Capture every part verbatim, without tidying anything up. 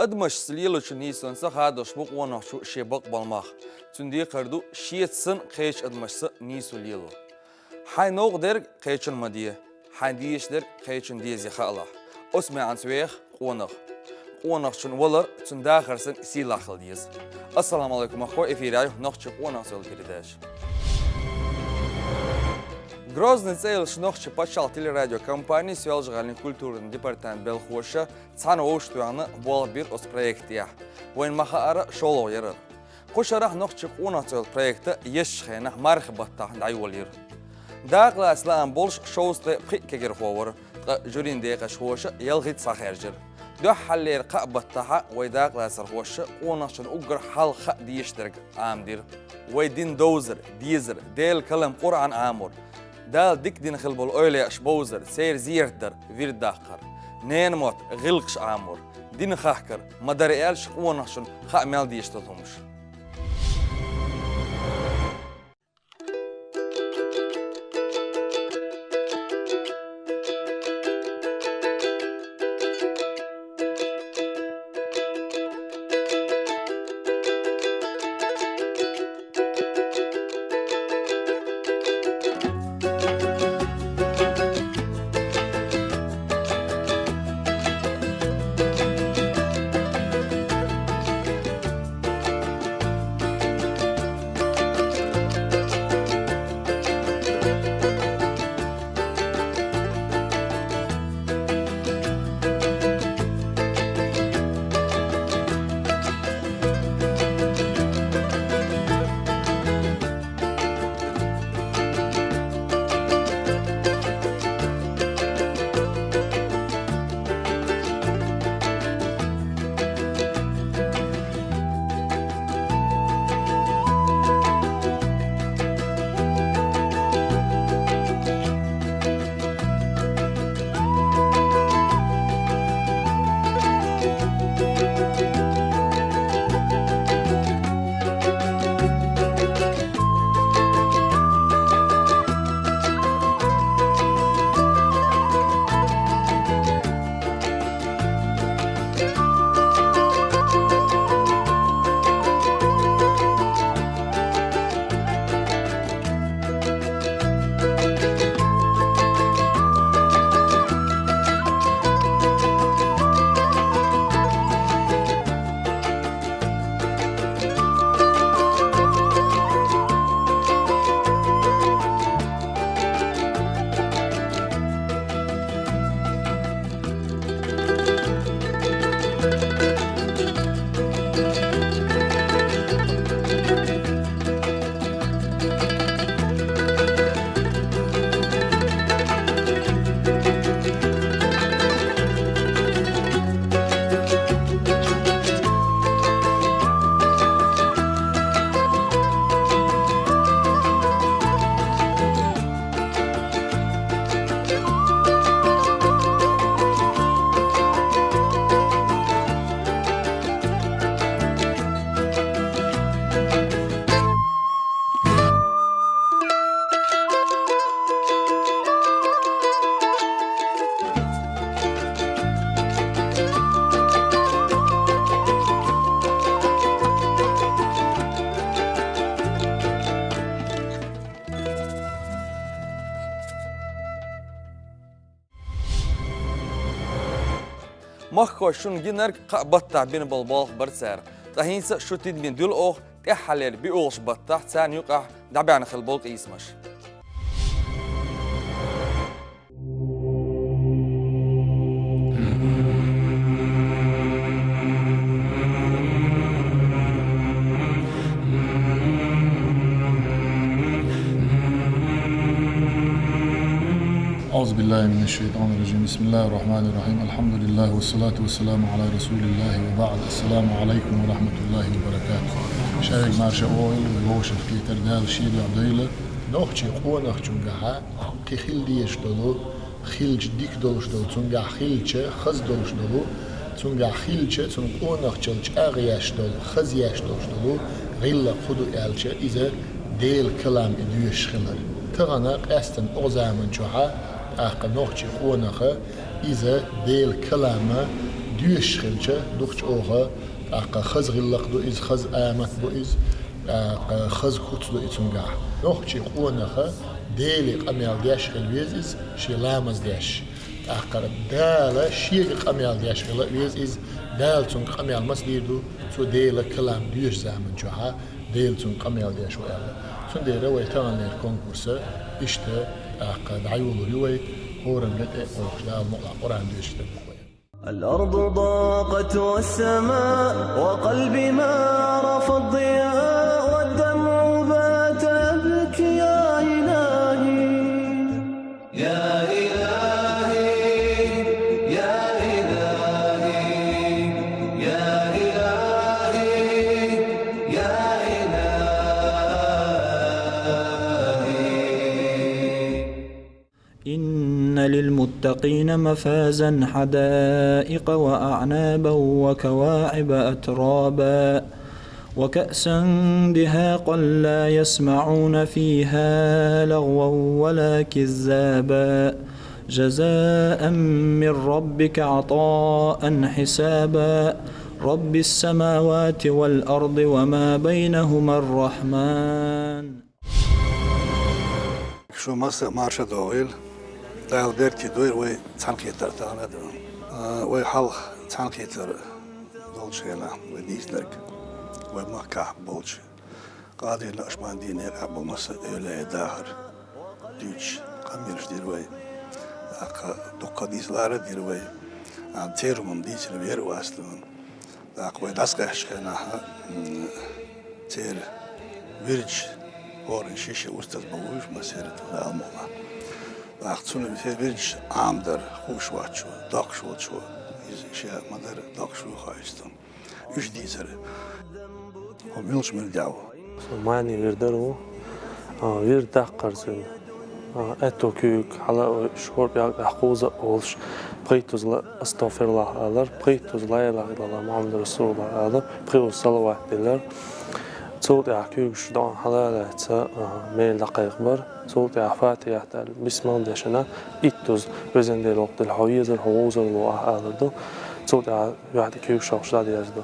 Адамашца лелачу нийсонца хадош бу къонахчо шен бакъбола мах. Цуьнан декхар ду, шеца санна кхечу адамашца нийсо лело. Хьайн новкъа дерг кхечунна ма де, хьайн дезаш дерг кхечунна дезе хаалахь. Оцу маьӀанца веха къонах. Къонахчун валар цуьнан дахар санна сийлахь хила деза. Ассаламу алейкум, махкой, эфирехь ю нохчийн къонах цӀе йолу передача. Грозный цӀе йолчу нохчийн пачхьалкхан телерадиокомпанин Соьлжа-ГӀалин культуран департаментан белхахоша цхьаьна вовшахтоьхна болх бира оцу проектехь. Вайна ма-хаъара, шолгӀа яра. Кху шарахь нохчийн къонах цӀе йолчу проекта езачу хенахь мархийн баттахь дӀайолийра. Дакъалаца лаам болуш шовзткъе пхиъ кегийрхо вара, ткъа жюрин декъашхоша ялхитта схьахаьржира. Дуьххьарлера кхаа баттахь вай дакъалацархоша къонахчунна уггар хьалха хаа дезаш дерг Ӏамадира. Вай дин довзар, дезар, Делан калам Къуръан Ӏамор, Дала дика дина хила болу эвлаяаш бовзар, церан зерат дар, вирд даккхар, ненан мотт, гӀиллакхаш Ӏамор, дин хахкар, ма-дарра аьлча, къонахчунна хаа мел дезаш долу хӀумаш. Махкахой, шуна гинарг кхаа баттахь бина болу болх бара цара. Ткъа хӀинца шу тидаме дуьллу оха тӀаьххьарлера биъолгӀачу баттахь царна юкъахь дӀабаьхьна хила болу къийсамаш. أعوذ بالله من الشيطان الرجيم. بسم الله الرحمن الرحيم. الحمد لله والصلاة والسلام على رسول الله وبعد. السلام عليكم ورحمة الله وبركاته. Шериг марша ойла, вовшах кхетар Дала шен дуьхьа дойла. Нохчийн къонахчуьнгахьа кхин хила дезаш долу, хилча дика долуш долу, цуьнгахь хилча хаза долуш долу, цуьнгахь хилча цуьнан къонахчалла чӀагӀъеш долу, хазъеш долуш долу гӀиллакх хӀун ду аьлча, иза Делан калам и доьшуш хилар. Тахана къаьстина оха заман чохьа, тӀаккха нохчийн къонаха иза Делан калама Доьшуш хилча, дукха чӀогӀа, тӀаккха хаза гӀиллакх ду иза, хаза амат бу иза, тӀаккха хаза куц ду и цунгахь. Нохчийн къонаха Деле къамел деш хила веза иза, шен ламаз деш. ТӀаккха Дала шега къамел деш хила а веза иза, Дала цунга къамел маца дийр ду, цо Делан калам доьшу заман чохь Дела цунга къамел деш ву аьлла. Цундела вай таханлера конкурс иштта тӀаккха дӀайолалур ю вай, хӀоранна тӀе а кхойкхуш, Дала мукъалахь Къуръан доьшуш дерг ду вай. الأرض ضاقت والسماء وقلبي ما عرف الضياء والدمع بات يبكي يا إلهي يا إلهي يا إلهي يا إلهي يا إلهي إن للمتقين مفازا حدائق وأعنابا وكواعب أترابا وكأسا دهاقا لا يسمعون فيها لغوا ولا كذابا جزاء من ربك عطاء حسابا رب السماوات والأرض وما بينهما الرحمن. Шун массарна марша догӀийла. Дала беркате дойла вай цхьаьнакхетар тахана а ду. А, вай хьалха цхьаьнакхетар долчу хенахь, вай дийцинарг, вай махкахь болчу Къадир Накъшбандин некъахь болу массо а эвлаяийн дахар дуьйцуш, къамелаш дира вай. ТӀаккха дуккха дийцар а дира вай. А, церан хӀума дийцина вер а вац дуьйна. ТӀаккха вай дӀасакъаьстачу хенахь, м, церан вирдаш хӀоранна ши-ши устаз бан вуьйш массеран а Дала мукъалахь. ТӀаккха цунна церан вирдаш Ӏамадар хууш вац цо, доккхуш ву цо, иза шен ма-дарра доккхуш ву хаийта цунна. Уьш дийцар. ХӀума муьлш муьлдехь ву? Со Мани вирдар ву. А, вирд даккхарца, а, аьтту куьйгаш хьала а вуьйш, хӀора пӀелг тӀехь кхузза а волуш, пхийттаза ла астагӀфируллахӀ алар, пхийттаза ла илахӀа иллаллахӀ Мухьаммад расулуллахӀ алар, пхиъаза салават диллар. Цул тӀаьхьа куьйгаш доӀанна хьала а лаьцна, а, Мани дӀакхайкхабар. Цул тӀаьхьа Фатихьат аьлла, бисмал дешна, иттаза везан Дела, воккха Дела, хьо везар, хьо вовзар ву ахь алар ду. Цул тӀаьхьа юьхь тӀе куьйгаш хьокхуш дӀадерза ду.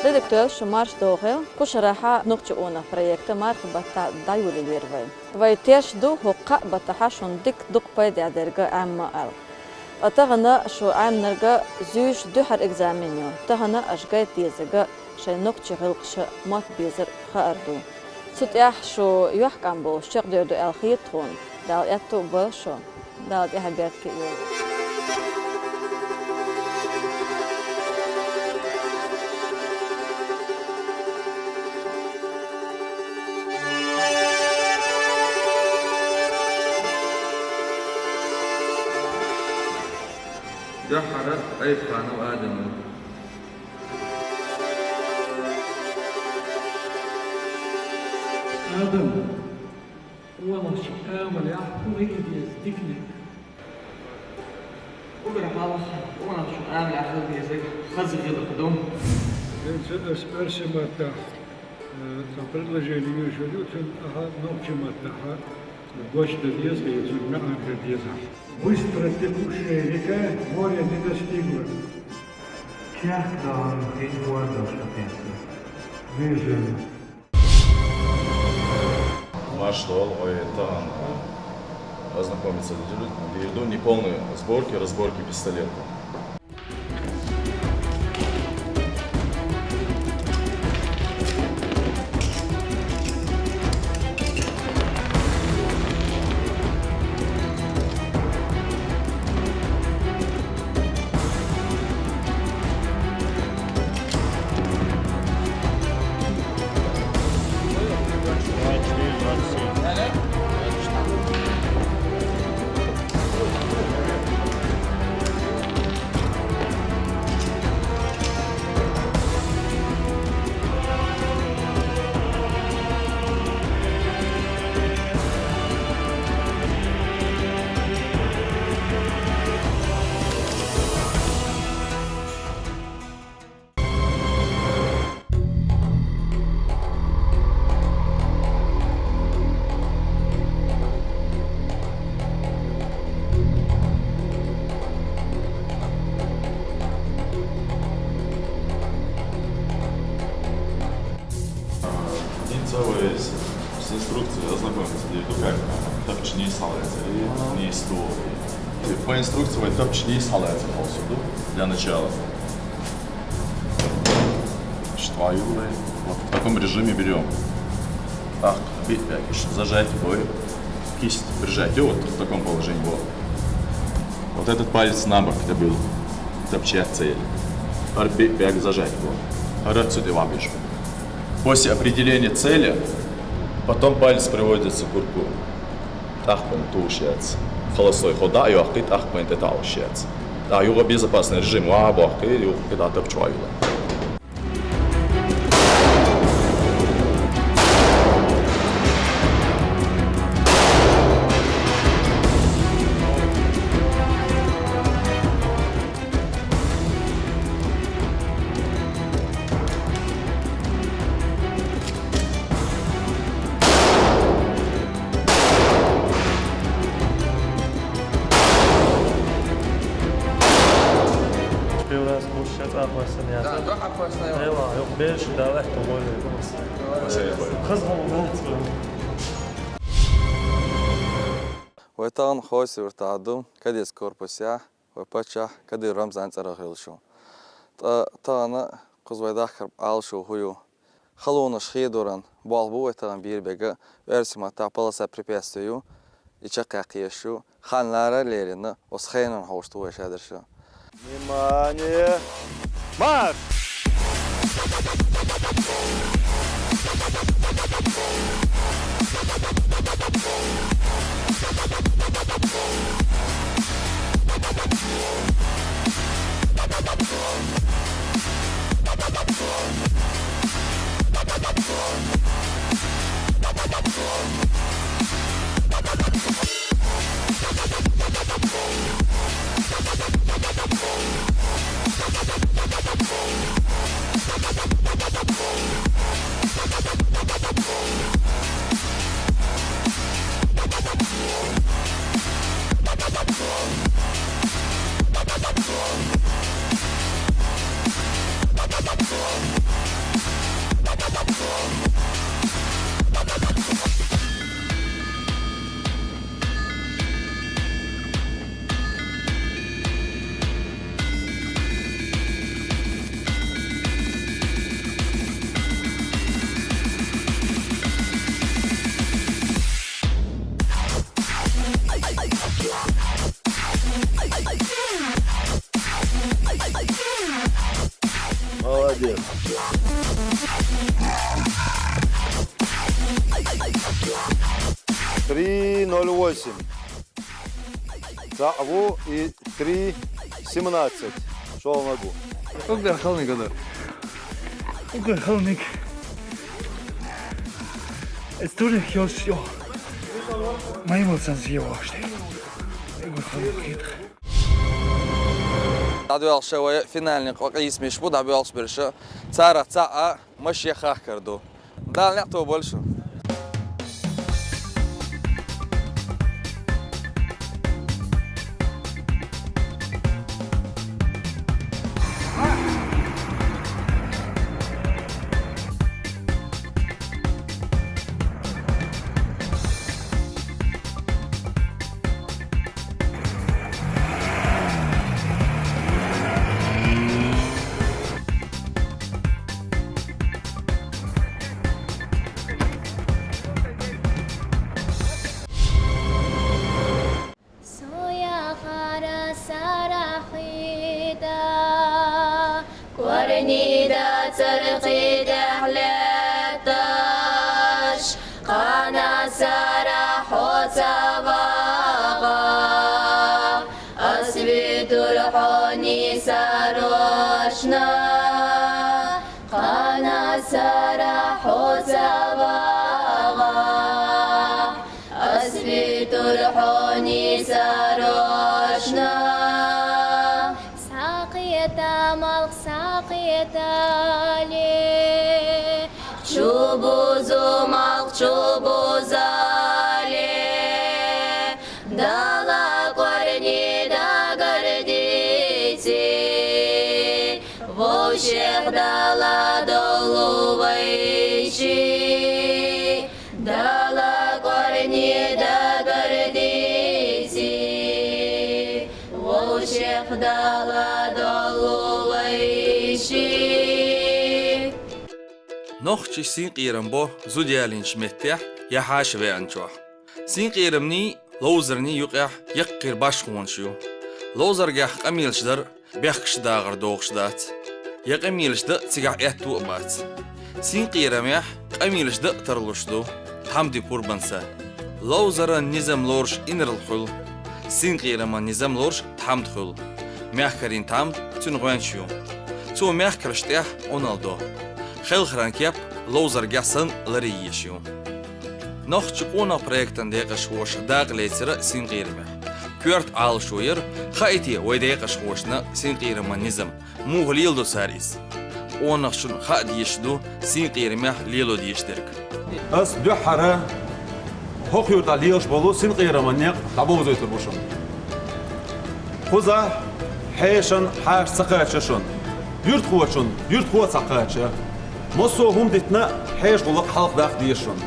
Дедик тоьлла шу марша догӀийла, Кушарахь нохчийн къонах проекта мархин баттахь дӀайолалур вай. Вай тешна ду хӀокху кхаа баттахь шуна дика дукха пайдехь дерг Ӏемма аьлла. Ткъа тахана шу Ӏемнарг зуьйш дуьххьара экзамен ю. Тахана аша гайта дезарг шайн нохчийн гӀиллакхаш мотт безар хаар ду. Цу тӀехь шу юьхькӀам болуш чекхдер ду аьлла хета тхуна. Дала аьтту а бойла шу. Дала тӀаьхье беркате йойла. Дуьххьара Айпханов Адам. Адам, къонахчун амалехь хӀун хила деза диканиг? Уггар хьалха къонахчун амалехь хила дезарг хаза гӀиллакх ду. Хьоьца аса оьрсийн маттахь, э, цхьа предложени йоьшур ю, цуьнан ахьа нохчийн маттахь гочдан деза, я цуьнан маьӀна хила деза. Быстро текущая река моря не достигла. Чехка дахана хин вардалш хӀоттийна. Вижен. Марша догӀийла, вай тахана ознакомиться дийр ду неполные сборки, разборки пистолета. Ознакомиться, где тут как тапчни салаца и не сто. По инструкции вы тапчни салаца полсуду для начала. Что, вот в таком режиме берем. Так, битбяк, зажать бой. Кисть прижать, и вот в таком положении, вот. Вот этот палец на бок, это был тапча цель. Арби бяк зажать, вот. Арат сюда вабиш. После определения цели, потом палец приводится к курку. Тахпын тушец. Холостой хода, и ахкит тахпын это таушец. Да, юго безопасный режим, ва бахкит, юго кида тапчуа юла. Первый раз кушать ахвасаня. Да, да, ахвасаня. Эва, ёх, беш, да, лех, по воле. Спасибо. Хазгал, да, Вайтаган хойсур таду, кадис корпуся, вай пача, кади Рамзан царагылшу. Та, тана, кузвай дахар алшу хую. Халуна шхидуран, балбу вайтаган бир бега, версима та полоса препятствию, и чакакиешу, ханлара лерина, осхенан хошту вайшадыршу. Внимание! Марш! Молодец. Три ноль восемь. Цаву и три семнадцать. Шел ногу. Угар халник, угар. Угар халник. История хёс ё. Маймыл сан съеваште. Угар халник. Дабиалша вай финальный квакъис мишбу, дабиалш берша. Цара цаа, маш я хахкарду. Дал не то больше. Соя хара сарахида, корнида цархида хлеташ, кана сара хоцавага, асвитур хони сарошна, кана сара хоцавага. Асвитур хони сарошна. Сакъета малх сакъетали. Чубузу малх чубузали. Дала корнида гордици. Вошех дала долувайчи. Дала Нохчий синкъерам бо зуда ялийначу меттехь я хьаша веанчохь. Синкъерамний, ловзарний юкъехь яккхийра башхонаш ю. Ловзаргахь къамелаш дар бехкаш дагӀар догӀуш дац. Я къамелаш дан цигахь аьтто а бац. Синкъерамехь къамелаш дан а тарлуш ду, тхьамди пурбанца. Ловзаран низам лоруш инарла хуьлу. Синкъераман низам лоруш тхьамда хуьлу. Мехкарийн тхьамда цуьнан гӀоьнча ю. Цо мехкаршна тӀехь Ӏуналла до. Хелхаран кеп ловзаргахь санна ларъе езаш ю. Нохчийн къонах проектан декъашхоша дакъа лецира синкъерамехь. Коьрта Ӏалашо яра, хаийта вай декъашхошна синкъераман низам, муха леладо цара иза. Къонахчунна хаа дезаш ду синкъерамехь лело дезаш дерг. Ас дуьххьара хӀокху юьртахь лелаш болу синкъераман некъ дӀабовзуьйтур бу шуна. Кхузахь хьешан хьаша ца кхача шуна, юьртахочун юьртахо а ца кхача. Массо а хӀума дитина, хьешан гӀуллакх хьалха даха деза шуна.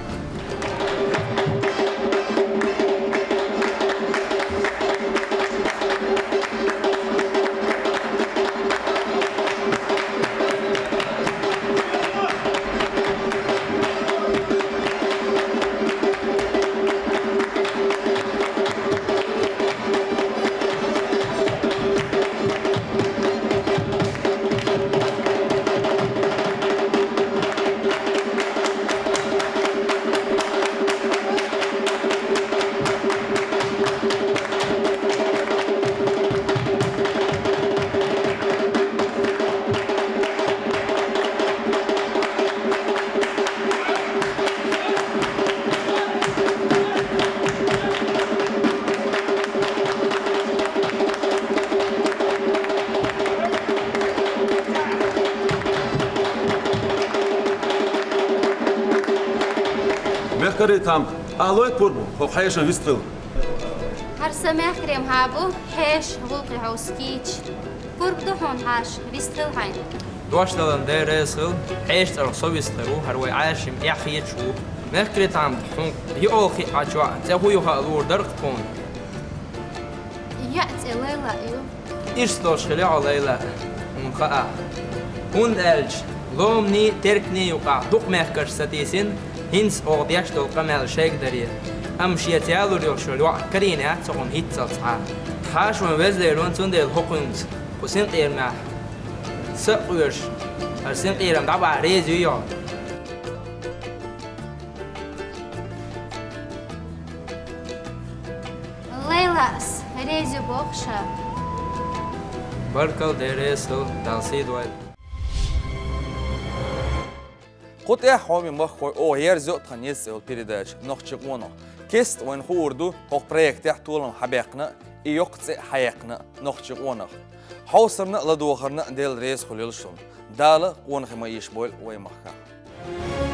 Мехкарий тхьамда, ахьа лойта пурба хӀокху хьешан вистхила? ХӀара сан мехкарийн хьаба, хьешан гӀуллакхе хьовса кийча. Пурба ду хьуна хьаша, вистхила хьайна. Дош даларна Дела реза хуьлда, хьешан цӀарах со вистхир ву, хӀара вай Ӏаьржа-м эхь хеташ ву. Мехкарий тхьамда, хьуна йоӀ хиъча, цӀе хӀун ю хаа луур дара-кх тхуна? ЙоӀ цӀе Лайла ю. Иштта долуш хили хьо, Лайла, хьуна хаа. ХӀунда аьлча ломанийн, терканийн юкъахь дукха мехкарша сатийсина, хӀинца оха деш долу къамел шайга даре. Амма шеца ялур йолуш йолу йоӀ карийна яц хьуна хӀинццалц хьан. Хьаша вайн веза Дела ву, цундела хӀокхуьнца кху синкъерамехь са а къоьжуш, хӀара синкъерам дӀабахьа реза юй хьо? Лайлас, реза боху ша. Баркалла, Дела реза хуьлда, Дала сий дойла. Кху тӀехь, хьоме махкахой, оха ерзайо тхан еза цӀе йолу передача «Нохчийн къонах». Кеста вайна хуур ду хӀокху проектехь толам хьабаьккхина а, и йоккха цӀе хьаяьккхина а нохчийн къонах. Хьовсарна а, ладогӀарна а Дела реза хуьлийла шуна. Дала къонахий ма эшабойла вай махкахь.